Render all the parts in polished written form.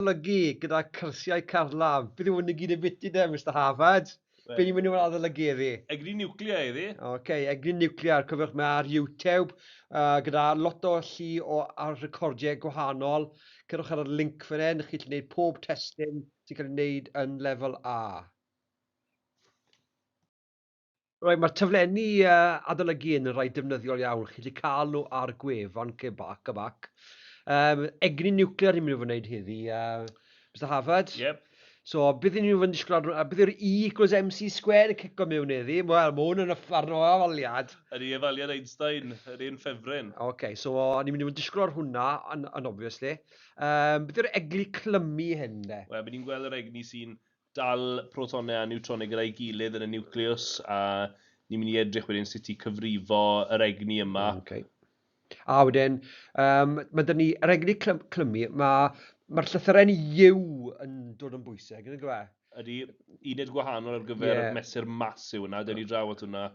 Adolygu gyda cyrsiau carlam. Beth yw hwn i gyd yn biti de, Mr Harvard? Be ni'n mynd i weld adolygu heddi? Egni niwclear heddi. Oce, egni niwclear. Cofiwch, mae ar YouTube gyda lot o llu o ar recordiau gwahanol. Cerwch ar y link fan hyn, chi'n gallu gwneud pob testun sy'n cael ei wneud yn lefel A. Right, mae'r taflenni adolygu yn rhai defnyddiol iawn. Chi'n gallu cael nhw ar gwefan Cybac, Cybac. Egni niwclear ni'n mynd i fod yn gwneud heddi, Mr Harvard. Yep. So, beth ni'n mynd i fod yn disgwyl ar, beth yw'r E equals MC squared yn cico mewn heddi? Wel, mae hwn yn yffarn o afaliad. Ydy, afaliad Einstein, yr un ffefryn. Oce, okay, so ni'n mynd i fod yn disgwyl ar hwnna, yn obviously. Beth yw'r egni clymu hyn, de? Wel, bydd ni'n gweld yr egni sy'n dal protonau a niwtronau gyda'i gilydd yn y niwclews, a ni'n mynd i edrych wedyn sut i cyfrifo yr egni yma. Okay. A wedyn, mae dyn ni, yr egni clymu, mae'r ma llythyren U yn dod yn bwysig, yn y? Ydy, uned gwahanol ar gyfer mesur mas yw hwnna, dyn ni draw at hwnna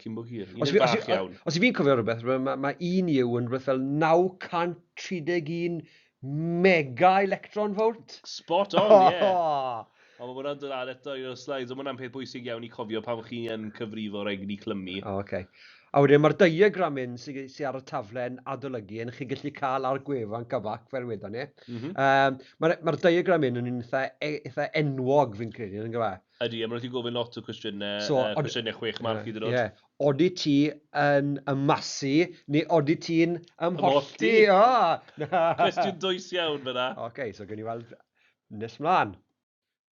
cyn bo hir. Uned bach iawn. Os i fi'n cofio rhywbeth, mae un U yn rhywbeth fel 931 mega electron volt. Spot on, ie. Yeah. Ond mae hwnna'n dod ar eto un o'r slides, ond mae hwnna'n peth bwysig iawn i cofio pan chi yn cyfrifo'r egni clymu. O, okay. A wedyn mae'r diagram hyn sydd sy ar y taflen adolygu yn chi'n gallu cael ar gwefan Cybac, fel wedon ni. Mae'r ma diagram hyn yn un eitha enwog, fi'n credu, yn gyfa? Ydy, a maen nhw wedi gofyn lot o cwestiynau, so, cwestiynau 6 marc i ddod. Ie. Odi ti yn ymasu, neu odi ti'n ymhollti? Cwestiwn dwys iawn fyna. Oce, so gen i weld nes mlaen.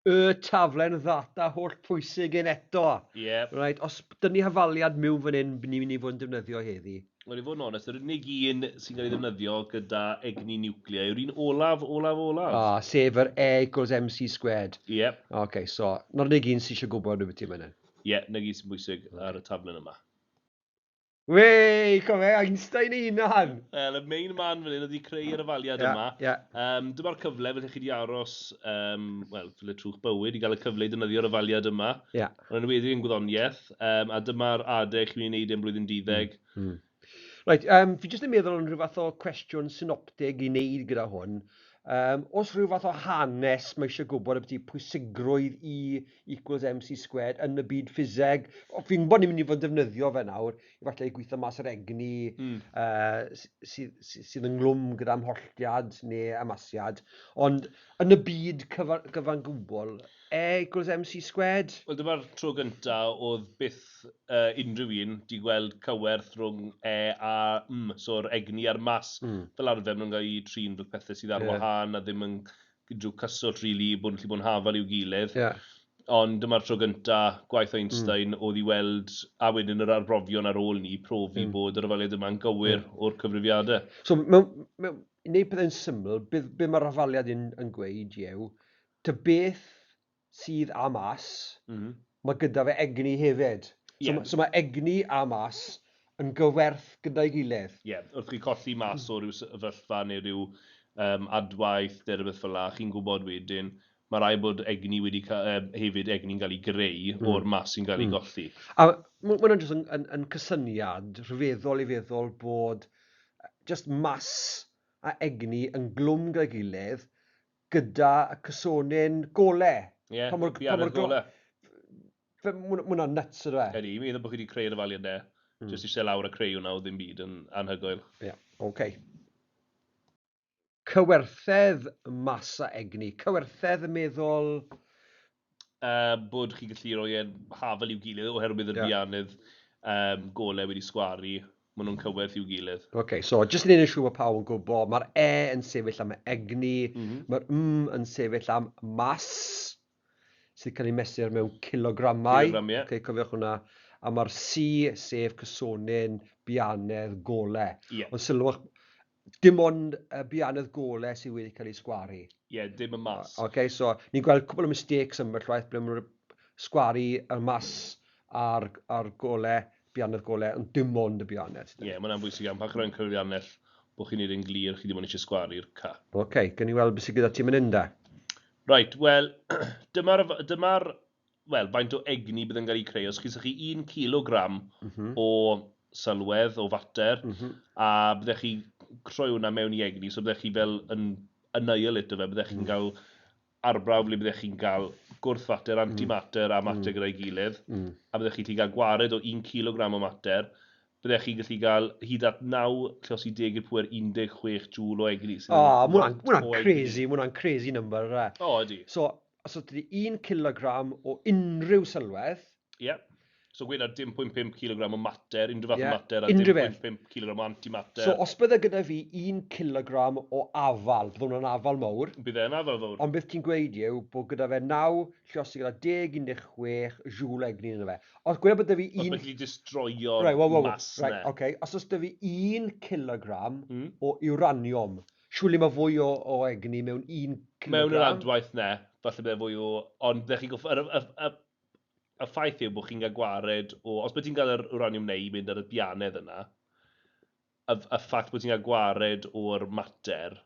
Y taflen ddata holl pwysig un eto. Yep. Right, os dyn ni hafaliad mewn fan hyn, ni'n mynd i fod yn defnyddio heddi. Wel, i fod yn onest, yr unig un sy'n cael ei ddefnyddio gyda egni niwclear yw'r un olaf, olaf, olaf. Ah, sef yr E equals MC squared. Yep. Oce, so, na'r unig un sy'n eisiau gwybod rhywbeth ti'n mynd. Ie, yeah, 'na gyd sy'n bwysig ar y taflen yma. Wei, cofio, Einstein ei hunan! Wel, y main man fan hyn oedd i creu yr afaliad yma. Dyma'r cyfle, felly chi wedi aros, wel, fel trwy'ch bywyd, i gael y cyfle i defnyddio'r afaliad yma. Ond yn enwedig yn gwyddoniaeth, a dyma'r adeg chi'n mynd i wneud e'n blwyddyn 12. Right, fi jyst yn meddwl yn rhyw fath o cwestiwn synoptig i wneud gyda hwn. Os rhyw fath o hanes mae eisiau gwybod ambiti pwysigrwydd E equals MC squared yn y byd ffiseg. Fi'n gwybod ni'n mynd i fod yn defnyddio fe nawr, i falle i gweithio mas yr egni sydd ynghlwm gyda ymholltiad neu ymasiad. Ond yn y byd cyfan gwbl, E equals MC squared? Wel, dyma'r tro gyntaf oedd byth unrhyw un di gweld cywerth rhwng E a M, so'r egni a'r mas. Fel arfer, maen nhw'n cael eu trin fel pethau sydd ar wahân a ddim yn unrhyw cyswllt, really, bod yn gallu bod yn hafal i'w gilydd. Ond dyma'r tro gyntaf, gwaith Einstein, oedd i weld, a wedyn yr arbrofion ar ôl ni, profi bod yr afaliad yma'n gywir o'r cyfrifiadau. So, mewn, i wneud pethau'n syml, be mae'r afaliad yn gweud yw, ta beth sydd â mas, mae gyda fe egni hefyd. So mae egni a mas yn gywerth gyda'i gilydd. Ie, yeah, wrth chi colli mas o ryw sefyllfa neu ryw adwaith neu rhywbeth fel 'na, chi'n gwybod wedyn, mae rhaid bod egni wedi hefyd egni'n cael ei greu o'r mas sy'n cael ei golli. A ma' hwnna'n jyst yn cysyniad rhyfeddol i feddwl bod jyst mas a egni yn glwm gyda'i gilydd gyda y cysonyn gole. Ie, Pa mor pianedd gole. Ma' hwnna'n nuts, ydw e? Ydy, i'n meddwl bod chi wedi creu'r afaliad 'na. Jyst eisiau lawr a creu hwnna o ddim byd yn anhygoel. Ie, oce. Cywerthedd mas a egni. Cywerthedd yn meddwl... Bod chi'n gallu rhoi e'n hafal i'w gilydd oherwydd yr bianydd golau wedi sgwaru, maen nhw'n cywerth i'w gilydd. Oce, so jyst i wneud yn siŵr bod pawb yn gwybod, mae'r E yn sefyll am egni, mae'r M yn sefyll am mas, sydd cael ei mesur mewn cilogramau. Kilogram, ie. Oce, cofiwch hwnna. A mae'r C, sef cysonyn bianedd golau. Ond sylwch, dim ond y bianedd golau sydd wedi cael ei sgwaru. Ie, dim y mas. Oce, so ni'n gweld cwbl o mistakes ambell waith ble maen nhw'n sgwaru y mas ar golau, bianedd golau, ond dim ond y bianedd. Ie, mae hwnna'n bwysig iawn. Pan chi'n rhoi'n cyfrifiannell, bod chi'n neud yn glir, chi ddim ond eisiau sgwaru'r C. Oce, gawn ni weld beth sydd gyda ti mynd da. Right, wel, dyma'r, wel, faint o egni bydd yn cael ei creu. Os chi 1 kilogram o sylwedd, o fater, a byddech chi creu hwnna mewn i egni, so byddech chi fel yn annihilato fe, byddech chi'n cael arbrawf le byddech chi'n cael gwrthfater, antimatter a mater gyda'i gilydd, a byddech chi'n gallu cael gwared o 1 kilogram o mater, byddech chi'n gallu cael hyd at 9 lluosi 10 i'r pŵer 16 joule o egni. O, oh, ma hwnna'n crazy, ma hwnna'n crazy number, yna. O, ydy. So, os oedd ti 1 kilogram o unrhyw sylwedd. Ie. Yeah. So gweud ar 0.5 kilogram o mater, unrhyw fath o mater, a 0.5 kilogram o antimater. So os bydde gyda fi 1 kilogram o afal, bydde hwnna'n afal mawr. Bydd e'n afal fawr. Ond beth ti'n gweud yw bod gyda fe 9 lluosi gyda 10 16 joule egni ynddo fe. Os gweud bod 'da fi un... Os beth i destroyo'r right, well, well, mas right, okay. Os oes 'da fi 1 kilogram o uranium, siwrly mae fwy o egni mewn 1 kilogram. Mewn yr adwaith ne, falle bydde fwy o... Ond byddech chi'n goff... Y ffaith yw bod chi'n cael gwared o... Os bod ti'n cael yr uranium neu i mynd ar y bianedd yna, y ffaith bod ti'n cael gwared o'r mater,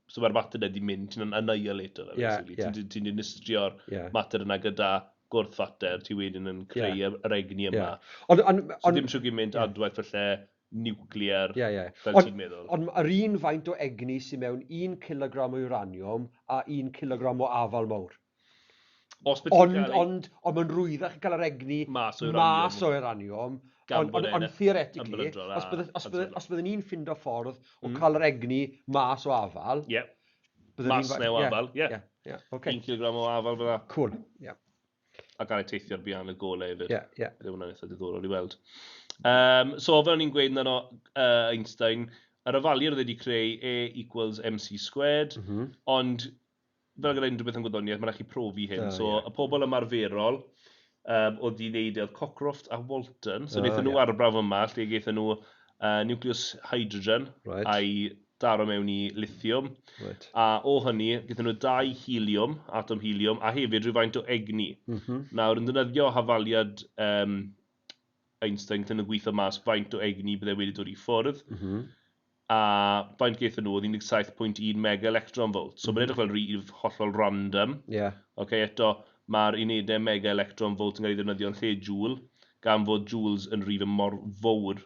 so mae'r mater yna di mynd, ti'n annihilato fe, basically. Ti'n dinistrio'r mater yna gyda gwrthfater, ti wedyn yn creu yr egni yma. So dim siwg i'n mynd adwaith falle nuclear, fel ti'n meddwl. Ond yr un faint o egni sy'n mewn 1 kilogram o uranium a 1 kilogram o afal mawr. Ond mae'n rwyddach i gael yr egni mas o uranium. Ond theoretically, os byddwn ni'n ffindo ffordd o cael yr egni mas o afal... Ie, mas neu afal, ie. 1 kilogram o afal fel 'na. Cool, ie. A gael ei teithio'r bian y golau hefyd. Ie, ie. Bydd hwnna'n eitha diddorol i weld. So, fel o'n i'n gweud amdano Einstein, yr hafaliad oedd wedi creu E equals mc squared, ond fel gyda unrhyw beth yn gwyddoniaeth, mae'n rhaid chi profi hyn. So, y pobl ymarferol oedd wedi wneud oedd Cockcroft a Walton. So, wnaethon nhw arbrawf yma, lle gaethon nhw nucleus hydrogen a'i daro mewn i lithium. Right. A o hynny, gaethon nhw 2 helium, atom helium, a hefyd rhywfaint o egni. Nawr, yn defnyddio hafaliad Einstein, gaethon nhw gweithio mas faint o egni bydde wedi dod i ffwrdd. A faint gaethon nhw oedd 17.1 mega electron volt. So mae'n edrych fel rhif hollol random. Okay, eto, mae'r unedau mega electron volt yn cael ei ddefnyddio yn lle joule, gan fod joules yn rhif mor fawr,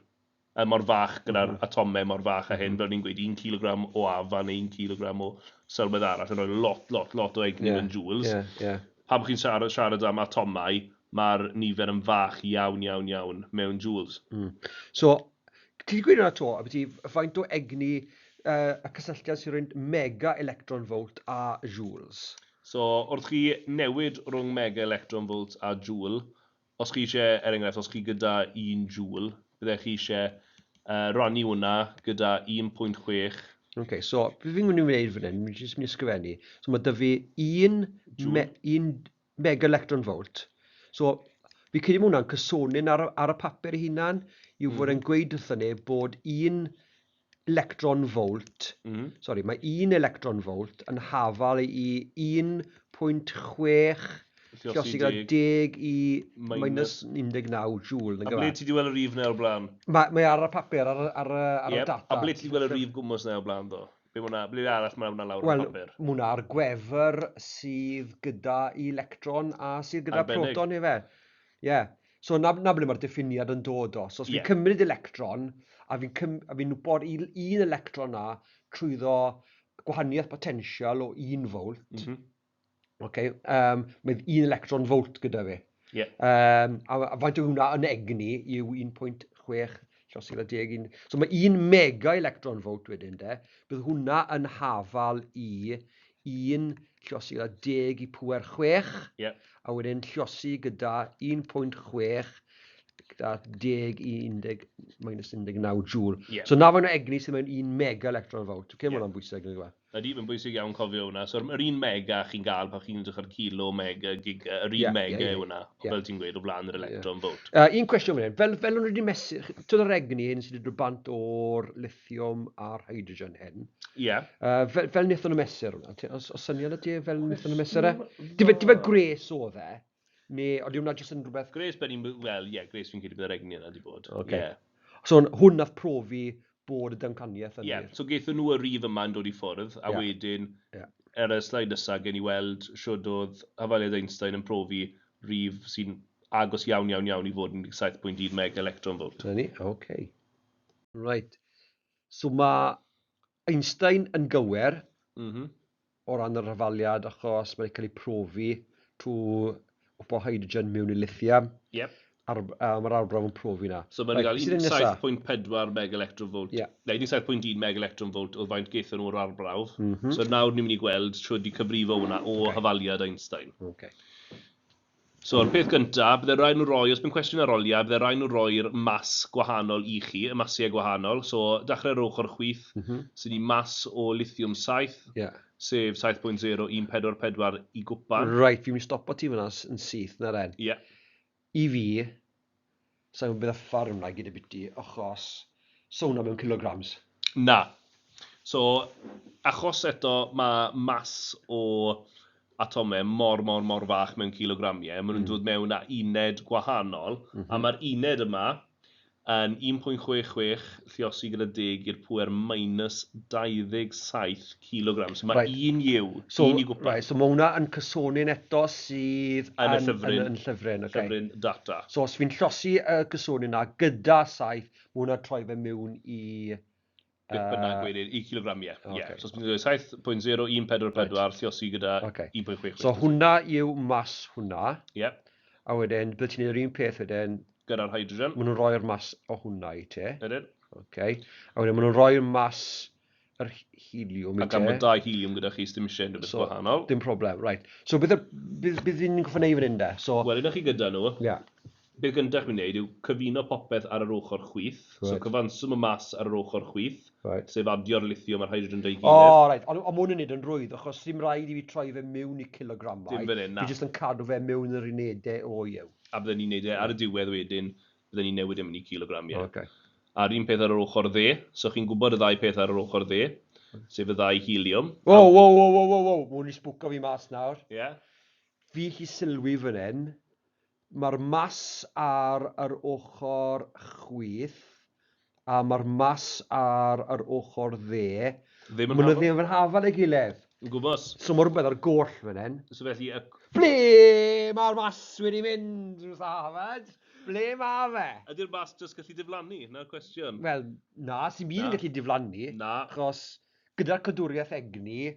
mor fach gyda'r atomau mor fach a hyn, fel ni'n gweud, 1 kilogram o afa neu 1 kilogram o sylwedd arall yn rhoi lot, lot, lot o egni mewn joules. Pan chi'n siarad am atomau, mae'r nifer yn fach iawn, iawn, iawn mewn joules. So, ti wedi gweud hwnna to, abyti faint o egni y cysylltiad sy'n rhoi mega electron volt a joules? So, wrth chi newid rhwng mega electron volt a joule, os chi eisiau, er enghraifft, os chi gyda 1 joule, byddech chi eisiau rannu hwnna gyda 1.6. Ok, so, beth fi'n mynd i wneud fan hyn, fi'n jyst mynd i ysgrifennu. So, mae 'da fi 1 mega electron volt. So, fi credu mae hwnna'n cysonyn ar y papur ei hunan, yw fod e'n gweud wrthon ni bod 1 electron volt, sorry, mae 1 electron volt yn hafal i 1.6 lluosi gyda 10 i minus 19 joule. A ble ti wedi weld y rif 'na o'r blaen? Mae ar y papur, ar y data. A ble ti wedi gweld y rif gwmws 'na o'r blaen, ddo? Ble arall mae hwnna lawr ar y papur? Wel, mae hwnna ar gwefr sydd gyda electron a sydd gyda proton ife. Ie. So na ble mae'r diffiniad yn dod o. So os fi'n cymryd electron, a fi'n gwybod un electron na trwyddo gwahaniaeth potensial o 1 volt, okay, mae 1 electron volt gyda fi. A faint o hwnna yn egni yw 1.6 lluosi gyda 10. So mae 1 mega electron volt wedyn de, bydd hwnna yn hafal i 1 lluosi gyda 10 i pŵer 6, a wedyn lluosi gyda 1.6 gyda 10 i 11 minus 19 joule. So na faint o egni sydd mewn 1 mega electron volt. Okay, mae hwnna'n bwysig, nag yw e? Ydy, mae'n bwysig iawn cofio hwnna. So yr un mega chi'n gael pan chi'n edrych ar kilo, mega, giga, yr un mega yw hwnna, fel ti'n gweud, o flaen yr electron volt. Un cwestiwn fan hyn, fel o'n nhw wedi mesur, ti'n yr egni hyn sydd wedi dod bant o'r lithium a'r hydrogen hyn? Ie. Fel wnaethon nhw mesur hwnna? Os syniad o ti fel wnaethon nhw mesur e? Di fe gwres oedd e? Neu oedd hwnna jyst yn rhywbeth... Gwres ben i'n... Wel, ie, gwres fi'n credu bydd yr egni yna wedi bod. Okay. So hwn nath profi bod y damcaniaeth yn wir. Ie, so gaethon nhw y rif yma yn dod i ffwrdd, a wedyn ar y sleid nesaf gen i weld shwd oedd hafaliad Einstein yn profi rif sy'n agos iawn, iawn, iawn i fod yn 7.1 mega electron volt. Dyna ni, oce. Right. So mae Einstein yn gywir, o ran yr hafaliad achos mae wedi cael ei profi trwy wpo hydrogen mewn i lithium. Yep. Ar, a mae'r arbrawf yn profi na. So mae'n right, cael 17.4 mega electron volt, yeah. neu 17.1 mega electron volt oedd faint gaethon nhw o'r arbrawf. So nawr ni'n mynd i gweld trwy wedi cyfrifo hwnna o okay. hafaliad Einstein. Okay. So'r peth gyntaf, bydde rhaid nhw roi, os by'n cwestiwn aroliad, bydde rhaid nhw roi'r mas gwahanol i chi, y masiau gwahanol. So, dechrau ar ochr chwith, sy'n ni mas o lithium 7, sef 7.0144 i gwpan. Right, fi'n mynd i stopo ti fyna yn syth na ren. I fi, sa'n gwybod beth uffar yw hwnna gyd ambiti, achos so hwnna mewn kilograms. Na. So, achos eto mae mas o atomau mor, mor, mor fach mewn cilogramiau, maen nhw'n dod mewn â uned gwahanol, a mae'r uned yma yn 1.66 lliosi gyda deg i'r pŵer minus 27 cilogram. So mae un yw, So, un i gwpan. right, so mae hwnna yn cysonyn eto sydd Yn y llyfryn. Yn, yn llyfryn, okay. Llyfryn data. So os fi'n llosi y cysonyn na gyda 7, mae hwnna'n troi fe mewn i... Beth bynnag wedyn, i cilogramiau. Ie. Ocê. So os ti'n dweud 7.0144 lliosi gyda 1.66. So hwnna yw mas hwnna. Ie. A wedyn, bydde ti'n neud yr un peth wedyn. Gyda'r hydrogen. Maen nhw'n rhoi'r mas o hwnna i ti. Ydyn. Okay. A wedyn maen nhw'n rhoi'r mas yr heliwm i ti. A gan bod dau heliwm gyda chi, sdim eisiau unrhyw beth So, gwahanol. Dim problem, right. So beth beth beth ni'n gorfod neud fan hyn de? So, Wel, un o'ch chi gyda nhw, yeah. beth gyntaf chi'n wneud yw cyfuno popeth ar yr ochr chwith. So cyfanswm y mas ar yr ochr chwith, sef adio'r lithiwm a'r hydrogen 'da'i O, gilydd. reit. Ond ond ma' hwn yn neud yn rhwydd, achos dim rhaid i fi troi fe mewn i cilogramau. Dim fan hyn, na. Fi jyst yn cadw fe mewn yr unedau o yw. A bydden ni'n neud e ar y diwedd wedyn, bydden ni'n newid e mewn i cilogramiau. Okay. A'r un peth ar yr ochr dde, so chi'n gwybod y ddau peth ar yr ochr dde, sef y ddau heliwm. Wow, wow, wow, wow, wow, wow, ma' hwn i sbwco fi mas nawr. Ie. Fi 'llu sylwi fan hyn, mae'r mas ar yr ochr chwith, a mae'r mas ar yr ochr dde. Ddim yn Maen nhw hafal. ddim yn hafal ei gilydd. Yn gwmws. So mae rhywbeth ar goll fan hyn. So felly, y... Ble mae'r mas wedi mynd, Ruth Harvard? Ble mae fe? Ydy'r mas jyst gallu diflannu? Na'r cwestiwn. Wel, na, sy'n byd yn Na. gallu diflannu. Na. Achos gyda'r codwriaeth egni,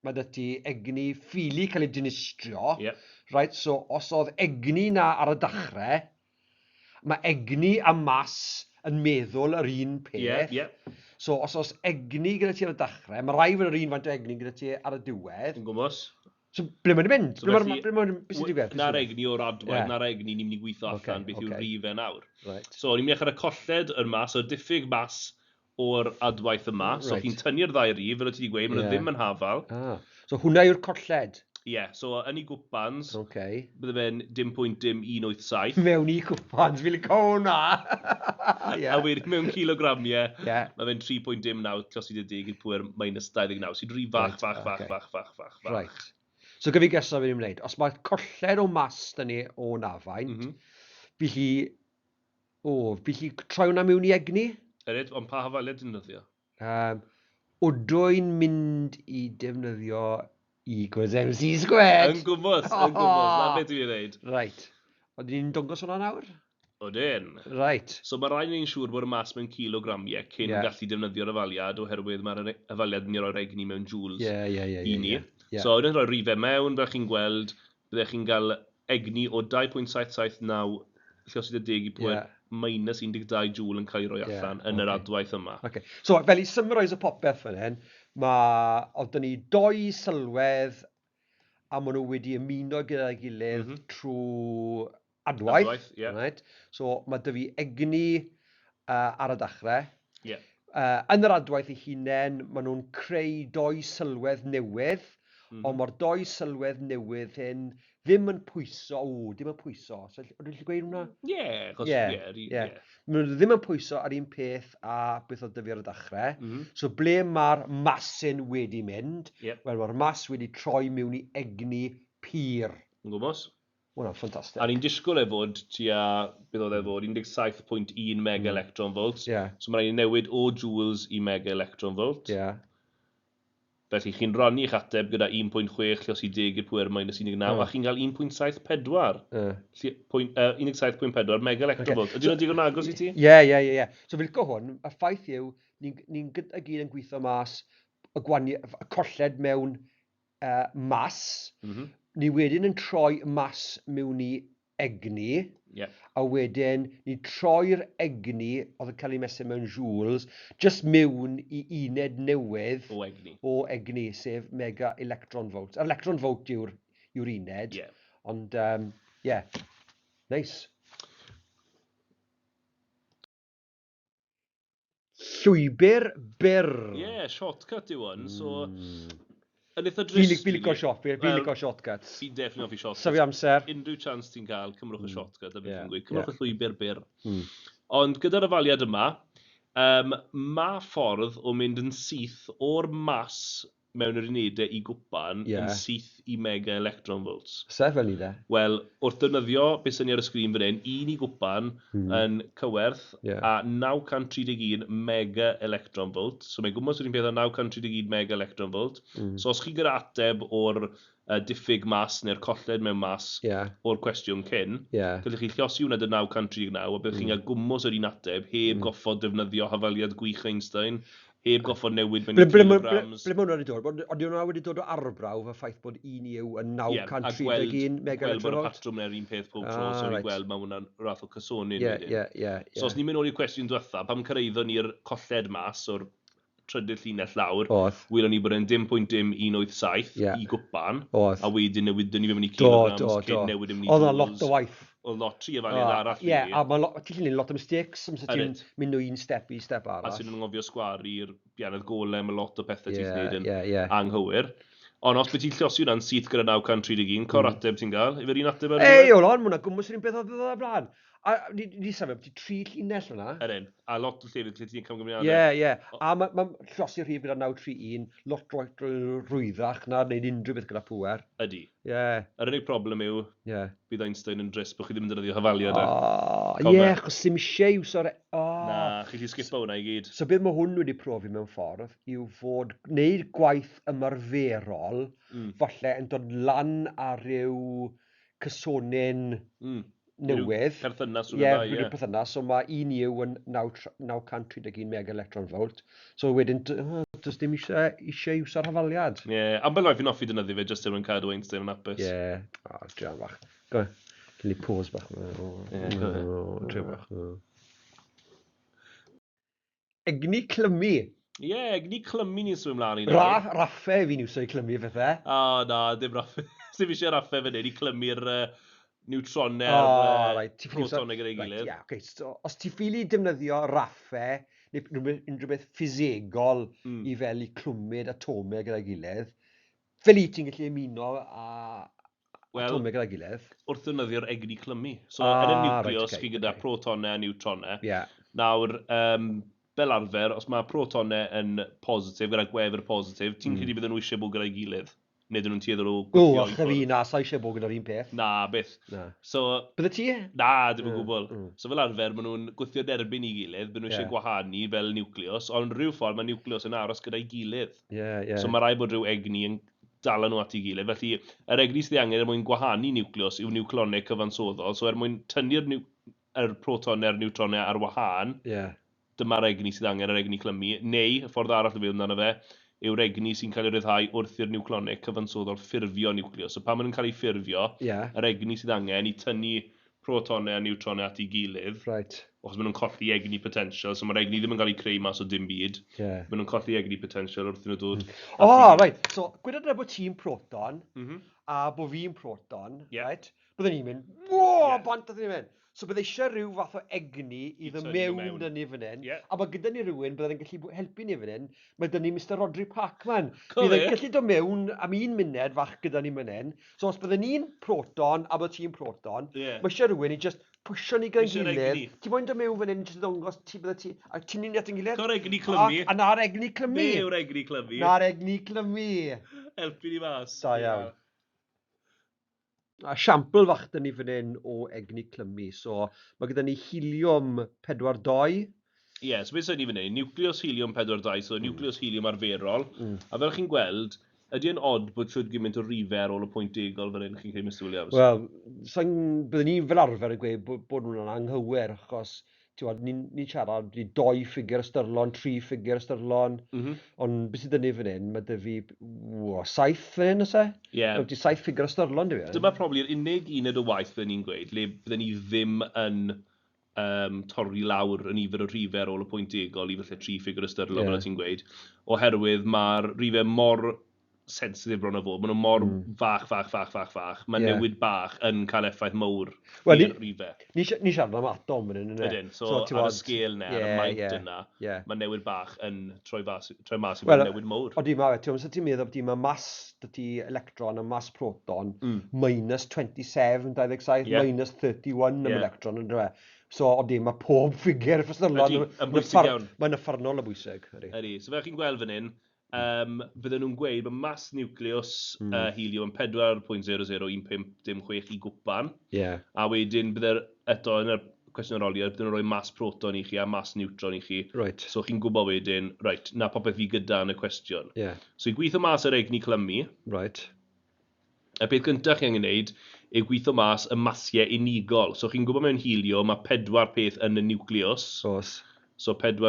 mae 'da ti egni ffili cael ei dinistrio. Right, so os oedd egni na ar y dechrau, mae egni a mas yn meddwl yr un peth. Ie, ie. So os oes egni gyda ti ar y dechrau, mae rhaid fod yr un faint o egni gyda ti ar y diwedd. Yn gwmws. So ble mae'n mynd? So Ble felly- mae'n ble mae'n beth sy'n digwydd? Na'r egni o'r adwaith, na'r egni ni'n mynd i gweithio allan beth yw'r rif e nawr. So ni'n mynd i ar y colled yma, so diffyg mas o'r adwaith yma. So chi'n tynnu'r ddau rif, fel o ti wedi gweud, maen nhw ddim yn hafal. Ah. So hwnna yw'r colled? Ie, yeah, so yn ei gwpans, bydde fe'n dim pwynt dim un wyth saith. Mewn i cwpans, fi'n licio hwnna! A wedyn mewn cilogramiau, mae fe'n 3.09 tros i deg i'r pŵer minus 29, sy'n rhy fach, fach, fach, fach, fach, fach, fach. Right. So gyda fi geso fi'n wneud, os mae colled o mas 'da ni o nafaint, fi lli, o, fi lli troi hwnna mewn i egni? Ydyd, ond pa hafaliad ti'n defnyddio? Odw i'n mynd i defnyddio E equals MC squared. Yn gwmws, yn gwmws, na beth dwi'n dweud. Right. Ond ni'n dangos hwnna nawr? Odyn. Right. So mae rhaid ni'n siŵr bod y mas mewn kilogramiau cyn gallu defnyddio'r hafaliad, oherwydd mae'r hafaliad yn rhoi'r egni mewn joules i ni. So yn rhoi rifau mewn, fel chi'n gweld, byddech chi'n cael egni o 2.779 lliosi deg i pŵer minus 12 joule yn cael ei roi allan yn yr adwaith yma. Okay. So fel i summarise y popeth fan hyn, mae, oedd 'da ni doi sylwedd a maen nhw wedi ymuno gyda'i gilydd trwy adwaith. Adwaith, ie. Right? So mae 'da fi egni ar y dechrau. Yn yr adwaith ei hunain, maen nhw'n creu doi sylwedd newydd, ond mae'r doi sylwedd newydd hyn ddim yn pwyso, o, dim yn pwyso. So, ydw i'n gallu gweud hwnna? Ie, achos, Ie, ie, ie. Maen nhw ddim yn pwyso ar un peth a beth oedd 'da fi ar y dechrau. So ble mae'r masyn wedi mynd? Wel, mae'r mas wedi troi mewn i egni pur. Yn gwmws. Ma' hwnna'n ffantastig. A ni'n disgwyl e fod tua, beth oedd e fod, 17.1 mega electron volts. So mae'n rhaid i newid o joules i mega electron volt. Felly chi'n rannu eich ateb gyda 1.6 lliosi deg i'r pŵer minus 19, a chi'n cael 1.74. Pwynt, 17.4 mega electron volt. Ydy hwnna'n digon agos i ti? Ie, ie, ie, ie. So fi'n licio hwn, y ffaith yw, ni'n gyda gyd yn gweithio mas y gwani, y colled mewn mas. Ni wedyn yn troi mas mewn i egni. A wedyn ni'n troi'r egni, oedd yn cael ei mesur mewn joules, just mewn i uned newydd o egni, o egni, sef mega electron volt. A'r electron volt yw'r yw uned. Ond, yeah, nice. Llwybr byr. Ie, yeah, shortcut yw hwn, so yn eitha drist. Fi'n licio short, fi'n licio shortcuts. Fi'n definitely hoffi shortcuts. Safio amser. Unrhyw chance ti'n cael, cymrwch y shortcut, a beth fi'n gweud. Cymrwch y llwybr byr. Ond gyda'r hafaliad yma, mae ffordd o mynd yn syth o'r mas mewn yr unedau i gwpan yn syth i mega electron volts. Sef fel ni de? Wel, wrth ddefnyddio beth sy'n ni ar y sgrin fan hyn, un i gwpan yn cywerth a 931 mega electron volt. So mae'n gwmws yr un peth â 931 mega electron volt. So os chi gyda ateb o'r diffyg mas neu'r colled mewn mas o'r cwestiwn cyn, gallwch chi lliosi hwnna dy 939 a byddwch chi'n cael gwmws yr un ateb heb goffod defnyddio hafaliad gwych Einstein, heb goffod newid mewn Ble, ble, kilograms. Ble mae hwnna wedi dod? Ond hwnna wedi dod o arbrawf y ffaith bod un yw yn 931 mega gweld bod y electron volt? Patrwm yna'r un peth pob tro, so ni'n gweld mae hwnna'n rath o cysonyn wedyn. Ie, ie, ie. So os ni'n mynd nôl i'r cwestiwn diwetha, pam cyrraeddon ni'r colled mas o'r trydydd llinell lawr, welon ni bod e'n 0.0187 i gwpan, a wedyn newidon ni fe mewn i kilograms, cyn newid e mewn i Oedd 'na lot joules. o waith. Oedd lot tri hafaliad arall. Ie, a mae ti'n gallu neud lot o mistakes amser ti'n mynd o un step i step A arall. sy'n anghofio sgwaru'r bianedd golau, mae lot o pethau ti'n gwneud yn Ie, ie. anghywir. Ond os byd ti'n llosi hwnna'n syth gyda 931, co'r ateb ti'n gael? Ife'r un ateb ar Ei, diwedd? hold on, mae hwnna gwmws yr un beth oedd oedd o'r blaen. A ni safio byti tri llinell fyna. Yr un. A lot o llefydd lle ti'n camgymeriadau. Ie, ie. A mae ma llosi'r rhif gyda 931 lot rwyddach na wneud unrhyw beth gyda pŵer. Ydy. Ie. Yr unig problem yw, bydd Einstein yn drist bod chi ddim yn defnyddio hafaliad. O, ie, achos ddim eisiau iwso'r. O. Na, chi 'di sgipo hwnna i gyd. So beth mae hwn wedi profi mewn ffordd yw fod gwneud gwaith ymarferol falle yn dod lan ar ryw cysonyn newydd. Perthynas rhwng Ie, y ddau, rhyw ie. perthynas. So mae un yw yn 931 mega electron volt. So wedyn, does dim eisiau iwso'r hafaliad. Ie, ambell waith fi'n hoffi defnyddio fe jyst er mwyn cadw Einstein yn hapus. Ie, o, druan bach. Go, gen i pause bach. Ie, go ahead. O, druan bach. O. Egni clymu. Ie, egni clymu ni'n symud ymlaen i nawr. Raffe fi'n iwso i clymu pethau. O, na, dim raffe. Sim eisiau raffe fan hyn i clymu'r niwtronau O, a'r reit, ti'n ffili iwso- protonau gyda'i Reit, gilydd. ie, ocê, so os ti'n ffili defnyddio raffe neu unrhyw beth ffisegol i fel i clwmyd atomau gyda'i gilydd, fel i ti'n gallu ymuno â Wel, atomau gyda'i gilydd. wrth ddefnyddio'r egni clymu. So, yn y niwclews, chi gyda protonau a niwtronau. Nawr, fel arfer, os mae protonau yn positif, gyda gwefr positif, ti'n credu bydden nhw eisiau bod gyda'i gilydd? Neu dyn nhw'n tueddol o O, gwthio i ach fi, ffwrdd? na, sa eisiau bod gyda'r un peth. Na, byth. Na. So, Bydde ti? Na, dim o gwbl. So fel arfer, maen nhw'n gwthio derbyn i gilydd, bydden nhw eisiau gwahanu fel niwclews, ond rhyw ffordd mae niwclews yn aros gyda'i gilydd. Ie, ie. So mae rhaid bod rhyw egni yn dala nhw at ei gilydd. Felly, yr egni sydd ei angen er mwyn gwahanu niwclews yw niwclonau cyfansoddol. So er mwyn tynnu'r yr protonau a'r niwtronau ar wahân, dyma'r egni sydd angen, yr egni clymu, neu, y ffordd arall o feddwl amdano fe, yw'r egni sy'n cael ei ryddhau wrth i'r niwclonau cyfansoddol ffurfio niwclews. So pan maen nhw'n cael eu ffurfio, yr egni sydd angen i tynnu protonau a niwtronau at ei gilydd, achos maen nhw'n colli egni potential, so mae'r egni ddim yn cael ei creu mas o dim byd. Maen nhw'n colli egni potential wrth iddyn nhw dod at O, ei gilydd. reit. So, gweda dyna bod ti'n proton, a bod fi'n proton, right? Byddwn ni'n mynd, wo, bant oedden ni'n mynd. So bydde eisiau rhyw fath o egni i I ddod tynnu mewn mewn. dyn ni fan hyn. A mae gyda ni rhywun bydde'n gallu helpu ni fan hyn. Mae dyn ni Mr Rodri Parkman. Co Bydd e'n fe. gallu dod mewn am un munud fach gyda ni fan hyn. So os bydden ni'n proton a bod ti'n proton, mae eisiau rhywun i just pwysio ni gyda'n Isio'r gilydd. egni. Ti moyn dod mewn fan hyn jyst i ddangos ti bydde ti, a ti'n ni at ein gilydd. Co'r egni clymu. A na'r egni clymu. Be yw'r egni clymu? Na'r egni clymu. Helpu ni mas. Da iawn. A siampl fach dyn ni fan hyn o egni clymu. So mae gyda ni helium 42. Ie, yeah, so beth sy'n ni fan hyn? Niwclews helium 42, so niwclews helium arferol. A fel chi'n gweld, ydy e'n odd bod shwd gymaint o rifau ar ôl y pwynt degol fan hyn, chi'n credu, Mr Williams? Wel, byddwn ni'n fel arfer yn gweud bod nhw'n anghywir, achos Ti'n ni'n ni siarad di doi ffigur ystyrlon, tri ffigur ystyrlon, ond beth sydd dynnu fan hyn, mae dy fi, wo, 7 fan hyn, oes e? Ie. Yeah. Mae 7 ffigur ystyrlon, dy fi. Dyma probably'r unig uned o waith bydden ni'n gweud, le bydden ni ddim yn torri lawr y nifer o rhifau ar ôl y pwynt degol i falle 3 ffigur ystyrlon, fel ti'n gweud, oherwydd mae'r rhifau mor sensitif bron o fod, maen nhw mor fach, fach, fach, fach, fach, mae newid bach yn cael effaith mawr i'r rhifau. Ni siarad am atom fan hyn, ydyn? So, ar y sgêl yna, ar y maint yna, mae newid bach yn troi mas i fod yn newid mawr. Odi, mae fe, ti'n ti'n meddwl bod mae mas dy ti electron a mas proton, minus 27, 27, minus 31 am electron, ynddo fe? So, odi, mae pob ffigur ffysylon yn bwysig iawn. Mae'n uffernol o bwysig. Ydy. So, fel chi'n gweld fan hyn, bydden nhw'n gweud bod mas niwclews helium yn 4.001516 i gwpan. A wedyn bydde'r, eto yn y cwestiwn arholiad, bydden nhw'n rhoi mas proton i chi a mas neutron i chi. So chi'n gwybod wedyn, reit, na popeth fi gyda yn y cwestiwn. So i gweithio mas yr egni clymu. Y peth gyntaf chi angen gwneud yw gweithio mas y masiau unigol. So chi'n gwybod mewn helium mae 4 peth yn y niwclews. Oes. So 4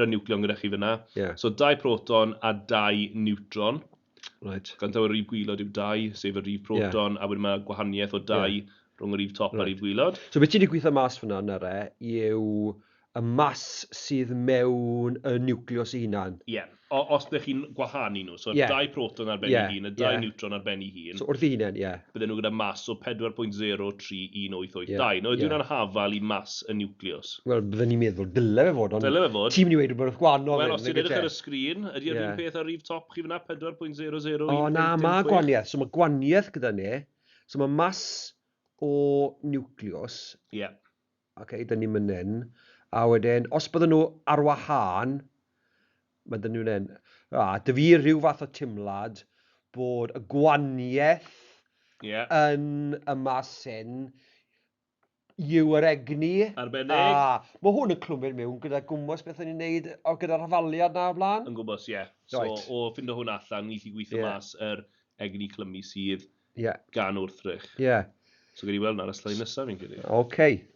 niwcleon gyda chi fyna. So 2 proton a 2 neutron. Gan taw y rhif gwylod yw 2, sef y rhif proton, a wedyn mae gwahaniaeth o 2 rhwng y rhif top a'r rhif gwylod. So beth ti wedi gweithio mas fyna yna yw y mas sydd mewn y niwclews ei hunan. Ie, os ydych chi'n gwahanu nhw, so 2 proton ar ben ei hun, a 2 neutron ar ben ei hun. So wrth ei hunan, ie. Bydden nhw gyda mas o 4.031882. Nawr, ydy hwnna'n hafal i mas y niwclews? Wel, bydden ni'n meddwl, dyle fe fod, ond dyle fe fod. Ti'n mynd i weud rhywbeth gwahanol. Wel, os ti'n edrych ar y sgrin, ydy'r un peth ar rhif top chi fyna, 4.0015? O, na, mae gwahaniaeth. So mae gwahaniaeth gyda ni. So mae mas o niwclews. Ie. Ocê, dyn ni'n mynd hyn. A wedyn, os bydden nhw ar wahân, mae dyn nhw'n hyn. A, dy fi rhyw fath o timlad bod y gwahaniaeth yn y mas hyn yw yr egni. Arbennig. A, mae hwn yn clwmyn mewn gyda gwmws beth o'n i'n neud o gyda'r hafaliad na o'r blaen. Yn gwmws, ie. So, o ffindo hwn allan, ni gallu gweithio mas yr egni clymu sydd gan wrthrych. So, gyd i weld nawr y sleid nesaf fi'n credu. Ocê.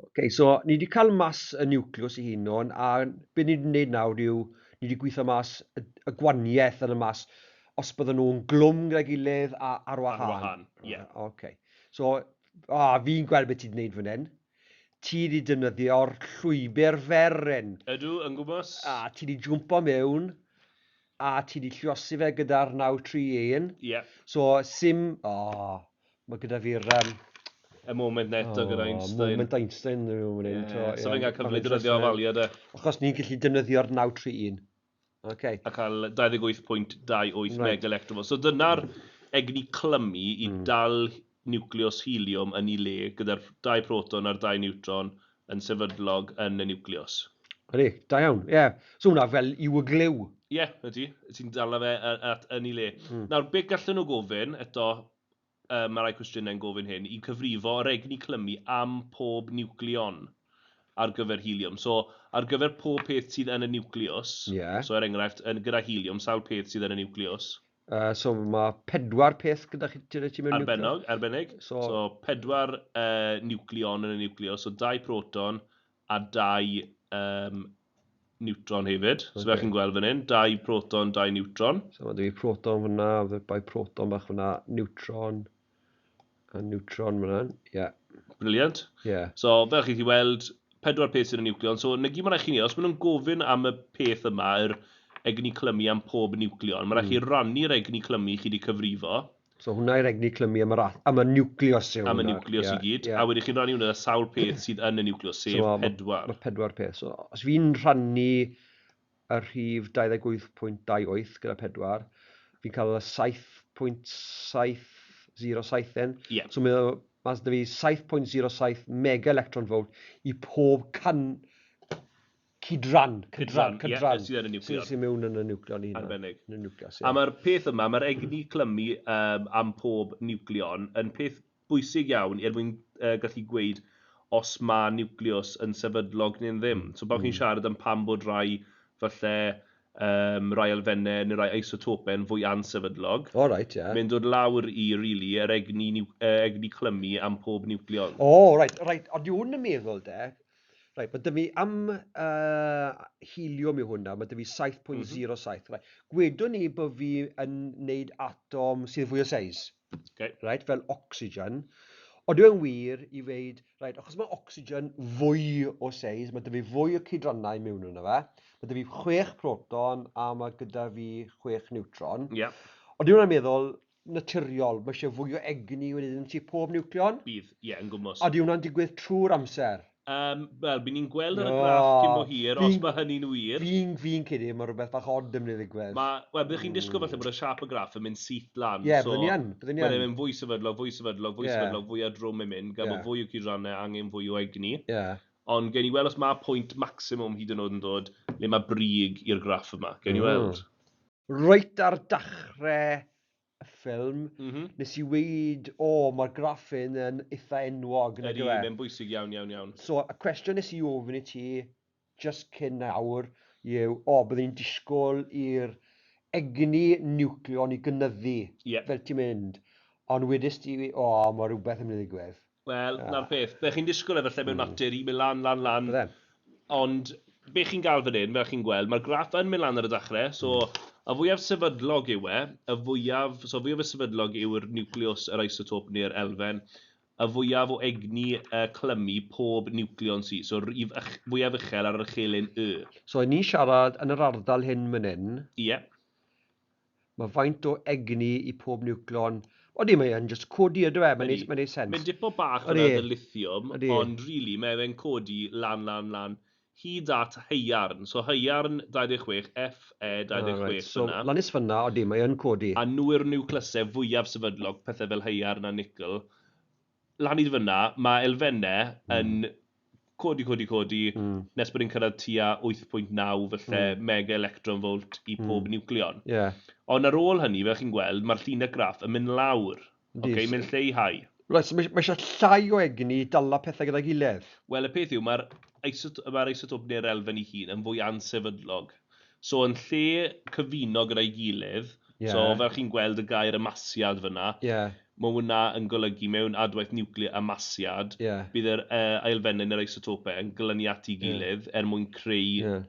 Ok, so ni wedi cael mas y niwclews ei hunan, a be ni wedi gwneud nawr yw, ni wedi gweithio mas y gwahaniaeth yn y mas, os bydden nhw'n glwm gyda'i gilydd a ar wahân. Ar wahân, ie. Ok. So, fi'n gweld beth ti wedi gwneud fan hyn. Ti wedi defnyddio'r llwybr fer hyn. Ydw, yn gwmws. A ti wedi jwmpo mewn, a ti wedi lluosi fe gyda'r 931. Ie. So, sim... O, mae gyda fi'r... Y moment neto gyda Einstein. Moment Einstein. So fe'n cael cyfle i defnyddio hafaliad e. Achos ni'n gallu defnyddio'r 931. Okay. A cael 28.28 mega electron. So dyna'r egni clymu i dal niwclews helium yn ei le gyda'r 2 proton a'r 2 neutron yn sefydlog yn y niwclews. Ydy, da iawn, ie. So hwnna fel i'w y glyw. Ie, ydy. Ti'n dala fe yn ei le. Nawr, beth gallen nhw gofyn, eto, mae rai cwestiynau'n gofyn hyn, i cyfrifo yr egni clymu am pob niwcleon ar gyfer helium. So, ar gyfer pob peth sydd yn y niwclews, so er enghraifft, gyda helium, sawl peth sydd yn y niwclews? So, mae 4 peth gyda chi ti mewn niwclews? Arbennig. So, 4 niwcleon yn y niwclews, so 2 proton a 2 neutron hefyd. So, fel chi'n gweld fan hyn, 2 proton, 2 neutron. So, mae 2 proton fyna, 2 proton bach fyna, neutron, a neutron fyna, ie. Brilliant. Ie. So, fel chi weld, 4 peth sydd yn y niwcleon. So, na gyd mae'n rhaid chi wneud, os maen nhw'n gofyn am y peth yma, yr egni clymu am pob niwcleon, mae'n rhaid chi rannu'r egni clymu chi wedi cyfrifo. So, hwnna yw'r egni clymu am y niwclews yw Am y hwnna. niwclews i gyd. A wedyn chi'n rannu hwnna sawl peth sydd yn y niwclews, sef 4. Mae 4 peth. So, os fi'n rhannu y rhif 28.28 gyda 4, fi'n cael y 7.707 then. So, mae 'da fi 7.07 mega electron volt i pob cydran, Cydran, ie, sydd yn y niwcleon. Sydd mewn yn y niwcleon un. Arbennig. Yn y niwclews, ie. A mae'r peth yma, mae'r egni clymu am pob niwcleon yn peth bwysig iawn er mwyn gallu gweud os mae niwclews yn sefydlog neu'n ddim. So pan chi'n siarad am pam bod rai falle rai elfennau neu rai isotopau yn fwy ansefydlog. O, reit, ie. Mae'n dod lawr i, really, yr egni, egni clymu am pob niwcleon. O, reit, reit. Ond yw hwn yn meddwl, de, reit, mae 'da fi am helium yw hwnna, mae 'da fi 7.07. Mm -hmm. Right. Gwedwn ni bod fi yn neud atom sydd fwy o seis. Right, fel oxygen. Ond yw e'n wir i weud, reit, achos mae oxygen fwy o seis, mae 'da fi fwy o cydrannau mewn yna fe, mae 'da fi 6 proton a mae gyda fi 6 niwtron. Ond yw hwnna'n meddwl naturiol, mae eisiau fwy o egni wedyn ti pob niwcleon? Bydd, ie, yn gwmws. A di hwnna'n digwydd trwy'r amser? Wel, bydd ni'n gweld ar y graff cyn bo hir, os mae hynny'n wir. Fi'n credu mae rhywbeth bach odd yn mynd i ddigwydd. Wel, byddwch chi'n disgwyl falle bod y siâp y graff yn mynd syth lan. Ie, yeah, so, byddwn ni yn. Byddwn ni yn. Mae'n mynd fwy sefydlog, fwy sefydlog, fwy sefydlog, fwy o drwm yn mynd, gan bod fwy o cydrannau angen fwy o egni. Ond gewn ni weld os mae pwynt maximum hyd yn oed yn dod le mae brig i'r graff yma. Gewn ni weld. Reit ar dechrau y ffilm, nes i weud, o, mae'r graff hyn yn eitha enwog, nag Ydy, yw e? Mae'n bwysig iawn, iawn, iawn. So, y cwestiwn nes i ofyn i ti, just cyn nawr, yw, o, byddwn ni'n disgwyl i'r egni niwcleon i gynyddu, fel ti'n mynd. Ond wedys ti, o, mae rhywbeth yn mynd i ddigwydd. Wel, na'r peth. Be chi'n disgwyl e falle mewn natur i mynd lan, lan, lan. Bydden. Ond be chi'n gael fan hyn, fel chi'n gweld, mae'r graff yn mynd lan ar y dechrau, so y fwyaf sefydlog yw e, y fwyaf, so fwyaf y sefydlog yw'r niwclews, yr isotop neu'r elfen, y fwyaf o egni clymu pob niwcleon sy, so rif fwyaf uchel ar yr uchelyn Y. So, ni'n siarad yn yr ardal hyn fan hyn. Mae faint o egni i pob niwcleon. Odi, mae e'n just codi ydw e, mae'n neud sens. Mae'n dipo bach yn y lithium, ond really mae fe'n codi lan, lan, lan, hyd at haearn. So haearn 26, Fe 26 so, fyna. Lan is fyna, odi, mae e'n codi. A nhw yw'r niwclysau fwyaf sefydlog, pethau fel haearn a nickel. Lan i fyna, mae elfennau yn codi, codi, codi, nes bod ni'n cyrraedd tua 8.9 falle mega electron volt i pob niwcleon. Ond ar ôl hynny, fel chi'n gweld, mae'r llinell graff yn mynd lawr. Okay, mynd lleihau. Right, so mae eisiau llai o egni i dala pethau gyda'i gilydd. Wel, y peth yw, mae'r isotop neu'r elfen ei hun yn fwy ansefydlog. So, yn lle cyfuno gyda'i gilydd, so fel chi'n gweld y gair ymasiad fyna, mae hwnna yn golygu mewn adwaith niwclear ymasiad, bydd yr elfennau neu'r isotopau yn glynu at ei gilydd er mwyn creu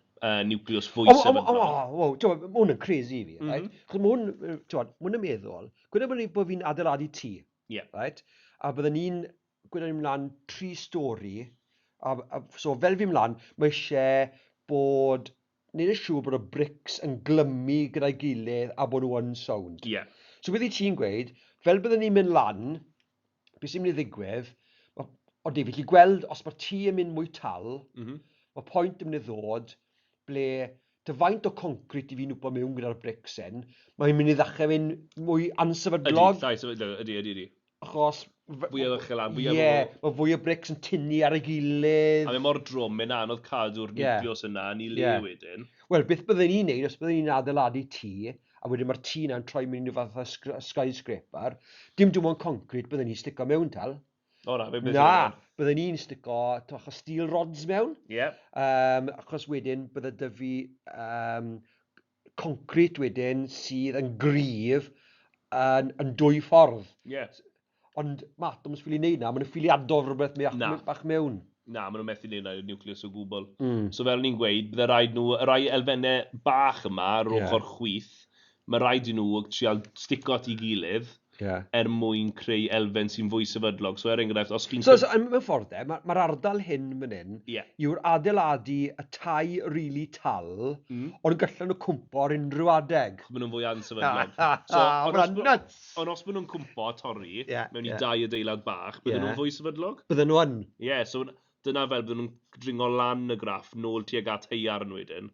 niwclews fwy sefydlog. O, mae hwn yn crazy i fi, right? Chos mae hwn yn meddwl, gweda bod fi'n adeiladu tŷ, right? A byddwn ni'n, gweda ni'n mlaen 3 stori, so fel fi'n mlaen, mae eisiau bod, neud yn siŵr bod y bricks yn glymu gyda'i gilydd a bod nhw yn sound. So beth i ti'n gweud, fel byddwn ni'n mynd lan, beth sy'n mynd i ddigwydd, odi, fi gallu gweld os mae'r tŷ yn mynd mwy tal, mae pwynt yn mynd i ddod ble dy faint o concret i fi'n wpo mewn gyda'r bricks hyn, mae'n mynd i ddechrau mynd mwy ansefydlog. Ydy, llai sefydlog, ydy, ydy, ydy. Achos Fwy o uchel lan, fwy o... Ie, mae fwy o bricks yn tynnu ar ei gilydd. A mae mor drwm, mae'n anodd cadw'r niwclews yna yn ei le wedyn. Wel, beth byddwn ni'n neud os byddwn ni'n adeiladu tŷ, a wedyn mae'r tŷ na'n troi mewn i fath o skyscraper, dim dim ond concret byddwn ni'n stico mewn tal. O na, fe beth Na, byddwn ni'n stico bach o steel rods mewn. Achos wedyn bydde 'da fi concret wedyn sydd yn gryf yn dwy ffordd. Ond mae atoms ffili wneud na, maen nhw'n ffili adof rhywbeth bach mewn. Na, maen nhw'n methu wneud na i'r niwclews o gwbl. So fel ni'n gweud, bydde rhaid nhw, y rai elfennau bach yma ar ochr chwith, mae rhaid i nhw trial stico at ei gilydd er mwyn creu elfen sy'n fwy sefydlog. So er enghraifft, os chi'n... So, mewn ffordd e, mae'r ardal hyn fan hyn yw'r adeiladu y tai rili tal, ond gallan nhw cwmpo ar unrhyw adeg. Maen nhw'n fwy ansefydlog. Ma'n nuts! Ond os maen nhw'n cwmpo a torri mewn i dau adeilad bach, bydden nhw'n fwy sefydlog? Bydden nhw yn. Ie, so dyna fel bydden nhw'n dringo lan y graff nôl tuag at haearn wedyn.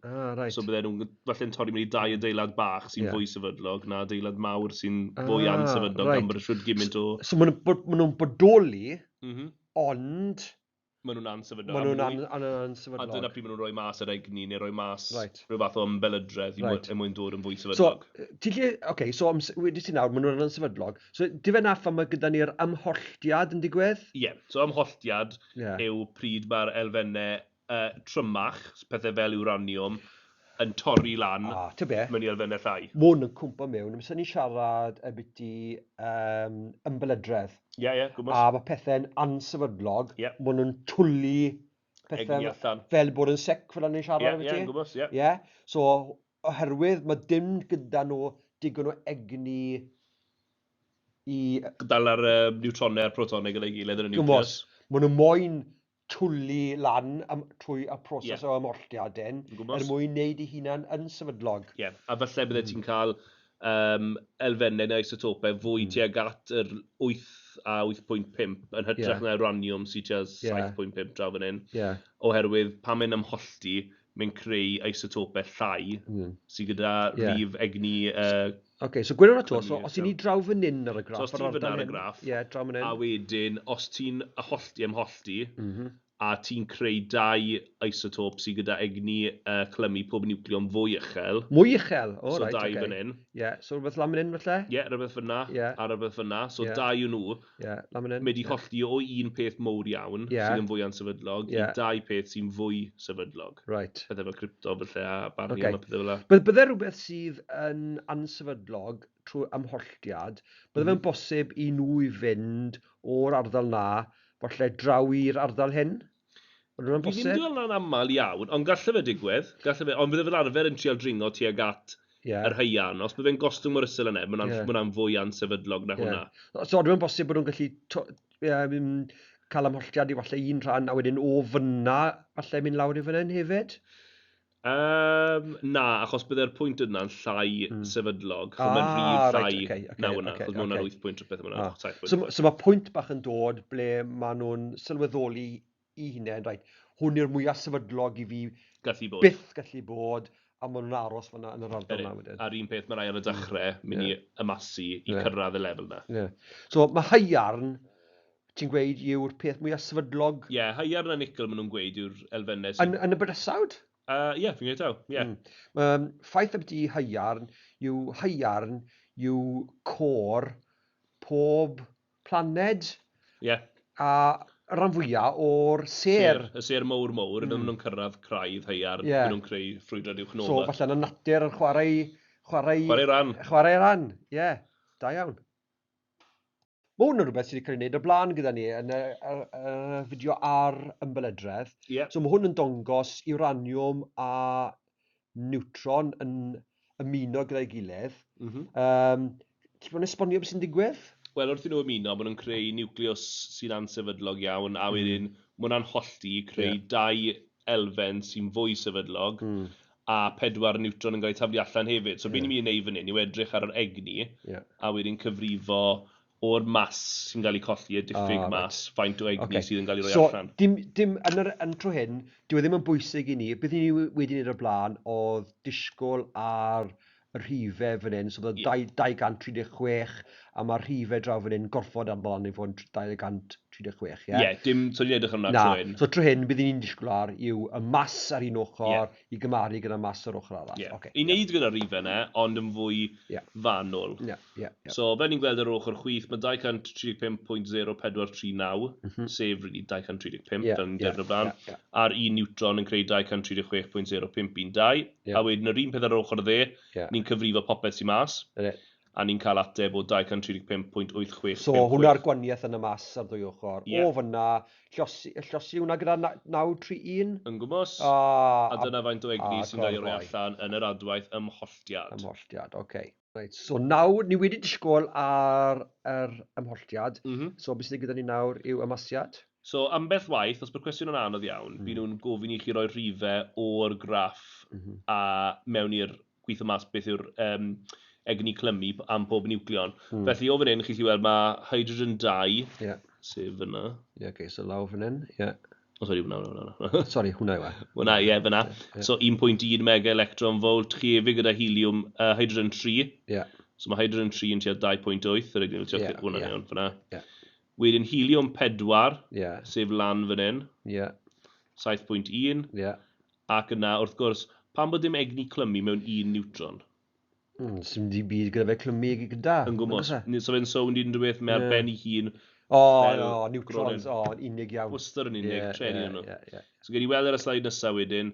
So bydden nhw'n falle'n torri mewn i dau adeilad bach sy'n fwy sefydlog na adeilad mawr sy'n fwy ansefydlog am bod y siwd gymaint o... So maen nhw'n bodoli, ond... Maen nhw'n ansefydlog. Maen nhw'n ansefydlog. A dyna pryd maen nhw'n rhoi mas yr egni neu rhoi mas rhyw fath o ymbelydredd er mwyn dod yn fwy sefydlog. So, ti'n lle, okay, so wedi ti nawr, maen nhw'n ansefydlog. So, di fe naff am mae gyda ni'r ymholltiad yn digwydd? Ie, so ymholltiad yw pryd mae'r elfennau trymach, pethau fel uraniwm, yn torri lan A, ty be? mewn i elfennau llai. Mae hwn yn cwmpo mewn, amser ni'n siarad ambiti ymbelydredd. Ie, ie, gwmws. A mae pethau'n ansefydlog, Ie. maen nhw'n twlu pethau Egni allan. fel bod yn sic fel o'n i'n Ie, siarad ie, ambiti. gwmws, ie. Ie, so oherwydd mae dim gyda nhw digon o egni i... Dal ar niwtronau a'r protonau gyda'i gilydd yn y Gwmws, niwclews. maen nhw moyn twlu lan am, trwy y proses Ie. o ymholltiad hyn, Gwmws. er mwyn wneud ei hunan yn sefydlog. Ie, a falle bydde ti'n cael elfennau neu isotopau fwy tuag at yr 8 a 8.5 yn hytrach Ie. na uranium sydd tua Ie. 7.5 draw fan hyn. Ie. Oherwydd pan mae'n ymhollti, mae'n creu isotopau llai sydd gyda Ie. rif egni Ok, so gwed hwnna to, so Clymu os i ni draw fan hyn ar y graff, So os ar ti ardal fan ar y hyn- graff, Ie, draw fan hyn. a wedyn os ti'n hollti ymhollti, a ti'n creu dau isotop sydd gyda egni clymu pob niwcleon fwy uchel. Mwy uchel, o so reit, dau ocê. fan hyn. Ie, so rhywbeth lan fan hyn falle? Ie, rhywbeth fyna, Ie. a rhywbeth fyna. So Ie. dau o nhw, Ie, lan fan hyn. mae 'di hollti o un peth mowr iawn, Ie. sydd yn fwy ansefydlog, Ie. i dau peth sy'n fwy sefydlog. Right. Pethau fel crypto falle, a barium Ocê. a pethau fel 'na. Bydde rhywbeth sydd yn ansefydlog trwy ymholltiad, bydde fe'n bosib i nhw i fynd o'r ardal na, falle draw i'r ardal hyn? Oedd hwnna'n Fi ddim bosib? 'di weld hwnna'n aml iawn, ond galle fe digwydd, galle fe, ond bydde fel arfer yn trial dringo tuag at Ie. yr haearn. Os bydde fe'n gostwng mor isel yna, ma' Ie. hwnna'n fwy ansefydlog na Ie. hwnna. So oedd e'n bosib bod nhw'n gallu cael ymholltiad i falle un rhan, a wedyn o fyna falle mynd lawr i fan hyn hefyd? Na, achos bydde'r pwynt yna'n llai sefydlog. So Ah, mae'n rhif reit, llai ocê, ocê, na hwnna, ocê, achos mae hwnna'n ocê. 8 pwynt rhywbeth, mae Ah. hwnna'n 7 pwynt. So, so mae pwynt bach yn dod ble maen nhw'n sylweddoli i hunain, reit, hwn yw'r mwyaf sefydlog i fi Gallu bod. byth gallu bod, a maen nhw'n aros fyna yn yr ardal Ydyn. yna wedyn. A'r un peth, mae rai ar y dechrau mynd i ymasu i Ie. cyrraedd y lefel na. Ie. So mae haearn, ti'n gweud, yw'r peth mwyaf sefydlog Ie, yeah, haearn a nickel maen nhw'n gweud yw'r elfennau sydd... yn y bydysawd? Ie, fi'n gweud taw, ie. Ffaith ambiti haearn yw haearn yw côr pob planed Ie. a rhan fwyaf o'r sêr. Y sêr mowr mowr, mm. nhw'n cyrraedd craidd haearn, Ie. yeah. nhw'n creu ffrwydrad uwch So nova. falle na natur yn chwarae... Chwarae, Chwarae ran. Chwarae ran, ie. Yeah, da iawn. Mae hwn yn rhywbeth sydd wedi cael ei wneud o'r blaen gyda ni yn y fideo ar ymbelydredd. Ie. So mae hwn yn dangos uraniwm a niwtron yn ymuno gyda'i gilydd. Mm -hmm. Ti'n bod yn esbonio beth sy'n digwydd? Wel, wrth i nhw ymuno, maen nhw'n creu niwclews sy'n ansefydlog iawn, a wedyn mm. maen nhw'n hollti i creu dau elfen sy'n fwy sefydlog, a pedwar niwtron yn cael eu taflu allan hefyd. So, be ni'n mynd i wneud fan hyn yw edrych ar yr egni, a wedyn cyfrifo o'r mas sy'n cael ei colli, y diffyg mas, faint o egni Ocê. sydd yn cael ei roi So, allan. dim, yn yr yn tro hyn, dyw e ddim yn bwysig i ni. Beth i ni wedi wneud o'r blaen oedd disgwyl ar y rhifau fan hyn, so oedd 236, a mae'r rhifau draw fan hyn gorfod ar blaen i fod yn 236, ie? Ie, dim, so ni'n edrych ar hwnna Na, tro hyn. so tro hyn, bydd ni'n disgwyl ar yw y mas ar un ochr i gymaru gyda mas ar ochr arall. Ie. Ocê, I wneud gyda'r rhifau yna, ond yn fwy Ie. fanwl. Ie, ie, ie. So, fel ni'n gweld ar ochr chwith, mae 235.0439, sef really 235, Ie, fel ni'n ie, defnydd blaen, ie, ie. a'r un niwtron yn creu 236.0512, Ie. a wedyn yr un peth ar yr ochr dde, Ie. ni'n cyfrifo popeth sy'n mas, Ydy. a ni'n cael ateb o 235.8656. So hwnna'r gwaniaeth yn y mas ar ddwy ochr. Ie. O fyna, llosi hwnna gyda 931. Yn gwmws, A, a dyna faint o egni a sy'n cael ei roi gorfoi. allan yn yr adwaith ymholltiad. Ymholltiad, oce. Okay. Right, so nawr, ni wedi disgwyl ar yr ymholltiad. So beth sydd gyda ni nawr yw ymasiad. So, ambell waith, os mae'r cwestiwn yn anodd iawn, mm. nhw'n gofyn i chi roi rhifau o'r graff a mewn i'r gweithio mas beth yw'r egni clymu am pob niwcleon. Felly, o fan hyn, chi'n gallu weld mae hydrogen 2, Ie, sef fyna. ie, okay, so lawr fan hyn, ie. O, sori, hwnna, hwnna, hwnna. Sori, hwnna yw e. Hwnna, ie, fyna. So, 1.1 mega electron volt, chi hefyd gyda helium, hydrogen 3. Ie, So, mae hydrogen 3 yn tua 2.8, yr egni, tua hwnna'n iawn fyna. Ie. Wedyn helium 4, ie, sef lan fan hyn, ie, 7.1. ie. Ac yna, wrth gwrs, pam bod dim egni clymu mewn un niwtron? Sdim di byd gyda fe clymu gyda. Yn gwmws. nag oes e? So fe'n sownd unrhyw beth, mae ar ben ei hun, O, fel no, neutrons, gronyn. o, unig iawn. Wastad yn unig, Ie, treni ie, nhw. ie, ie. So gen i weld ar y sleid nesaf wedyn,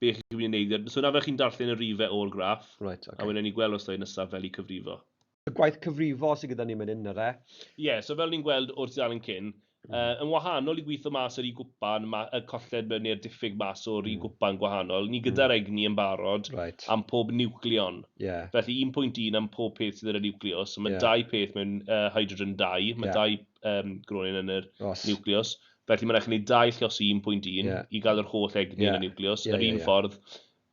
Be chi'n mynd i wneud. So na fe chi'n darllen y rifau o'r graff. Right, okay. A wedyn ni gweld os sleid nesaf fel i cyfrifo. Y gwaith cyfrifo sydd gyda ni mynd hyn, e? Ie, yeah, so fel ni'n gweld o'r tudalen cyn, yn wahanol i gweithio mas yr i gwpan, y colled neu'r diffyg mas o'r i gwpan gwahanol, ni gyda'r egni yn barod am pob niwcleon. Felly 1.1 am pob peth sydd ar y niwclews. So mae dau peth mewn hydrogen 2, mae dau gronyn yn yr niwclews. Felly mae'n rhaid chi wneud 2 lluosi 1.1 i gael yr holl egni yn y niwclews. Yr un ffordd,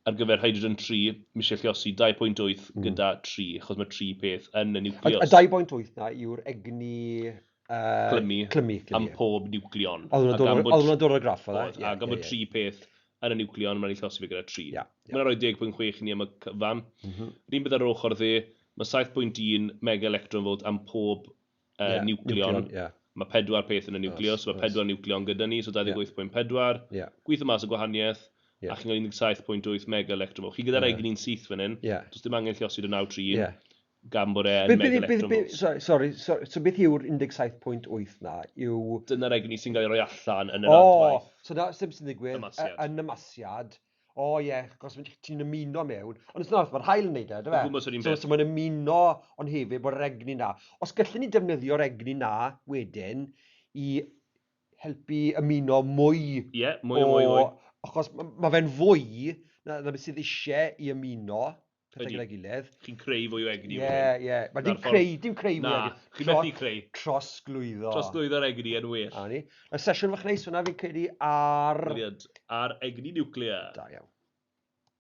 ar gyfer hydrogen 3, mae eisiau lluosi 2.8 gyda 3, achos mae 3 peth yn y niwclews. A 2.8 na yw'r egni Clymu, clymu, clymu am pob niwcleon. Oedd hwnna'n dod o'r graff, oedd e? A gan bod 3 peth yn y niwcleon, mae'n ei llosi fe gyda 3. Mae'n rhoi 10.6 i ni am y cyfan. Yr un beth ar yr ochr dde, mae 7.1 mega electron volt am pob niwcleon. Mae pedwar peth yn y niwclews, mae pedwar niwcleon gyda ni, so 28.4. Gweithio mas y gwahaniaeth, a chi'n cael 17.8 mega electron volt. Chi gyda'r egni'n syth fan hyn, does dim angen llosi dy 931, gan bod e'n mega electron volt. Sorry, sorry, so beth yw'r 17.8 na? Yw... Dyna'r egni sy'n cael ei roi allan yn yr adwaith. So na, sy'n sy'n digwydd yn y masiad. O ie, yeah, achos ti'n ymuno mewn. Ond os mae'r haul yn neud e, dy fe? So mae'n ymuno, ond hefyd bod yr egni na. Os gallwn ni defnyddio'r egni na wedyn i helpu ymuno mwy. Ie, yeah, mwy o mwy, mwy. Achos mae fe'n fwy na beth sydd eisiau i ymuno pethau gyda'i gilydd. Chi'n creu fwy o egni. Ie, ie. Mae dim creu fwy o egni. Chi'n methu creu. Trosglwyddo. Trosglwyddo'r egni yn well. A ni. Y sesiwn fach neis hwnna fi'n credu ar... Brilliant. Ar egni niwclear. Da iawn.